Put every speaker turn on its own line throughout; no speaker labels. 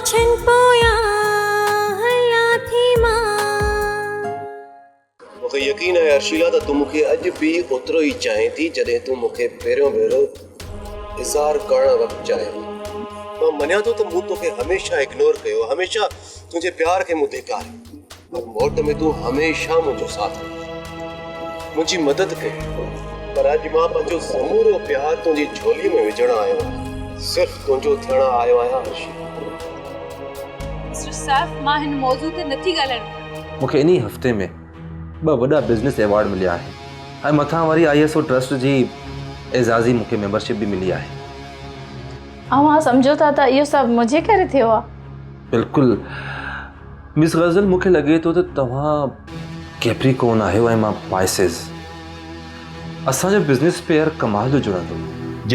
پاڇن پويان هلان ٿي مان.
مون کي يقين آهي ارشيلا ته تون مون کي اڄ به اوترو ئي چاهين ٿي جڏهن تون مون کي پهريون ڀيرو اظهار ڪرڻ وقت چاهيو. مان مڃان ٿو ته مون توکي هميشه اگنور ڪيو، هميشه تنهنجي پيار کي مون ڌڪاريو پر موٽ ۾ تون هميشه منهنجو ساٿ ڏنو، منهنجي مدد ڪئي. پر اڄ مان پنهنجو سمورو پيار تنهنجي جهولي ۾ وجهڻ آيو آهيان، صرف تنهنجو ٿيڻ آيو آهيان ارشيلا.
مسٽر سيف مان هن موضوع تي نٿي ڳالهائڻ چاهيان.
مون کي انهي هفتي ۾ ٻه وڏا بزنس ايوارڊ مليا آهن ۽ مٿان وري I S O trust جي اعزازي مون کي ميمبرشپ به ملي آهي.
اوهان سمجهو ٿا ته اهو سڀ منهنجي ڪري ٿيو آهي؟
بلڪل مس غزل مون کي لڳي ٿو ته توهان ڪيپريڪون آهيو ۽ مان پائسز. اسان جو بزنس پيئر ڪمال جو جڙندو.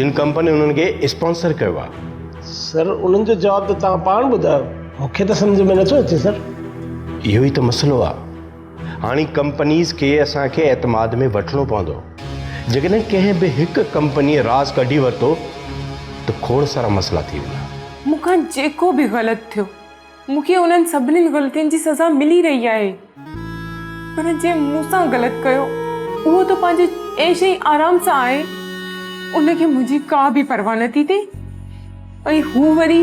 جن ڪمپنين انهن کي اسپانسر ڪيو آهي.
سر انهن جو جواب ته توهان پاڻ ٻڌايو مون کي ته سمجهه ۾ نٿو اچي سر.
اهو ئي ته مسئلو آهي. هاڻي ڪمپنيز کي اسان کي اعتماد ۾ وٺڻو پوندو. جيڪڏهن ڪنهن به هڪ ڪمپنيء راز ڪڍي ورتو ته کوڙ سارا مسئلا ٿي ويندا.
مون کان جيڪو به غلط ٿيو، مون کي انهن سڀني غلطين جي سزا ملي رهي آهي. پر جنهن مون سان غلط ڪيو، اهو ته پنهنجي عيش ۽ آرام سان آهي. ان کي منهنجي ڪا به پرواهه نٿي ٿئي ۽ هو وري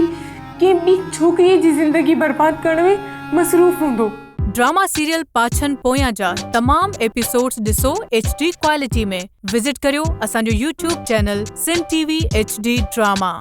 ڪنهن ٻي ڇوڪريء جي زندگي برباد ڪرڻ ۾ مصروف هوندو.
ڊراما سيريل پاڇن پويان جا تمام ايپيسوڊز ڏسو ايڇ ڊي ڪوالٽي ۾ وزٽ ڪريو اسان جو YouTube channel Sindh T V H D drama.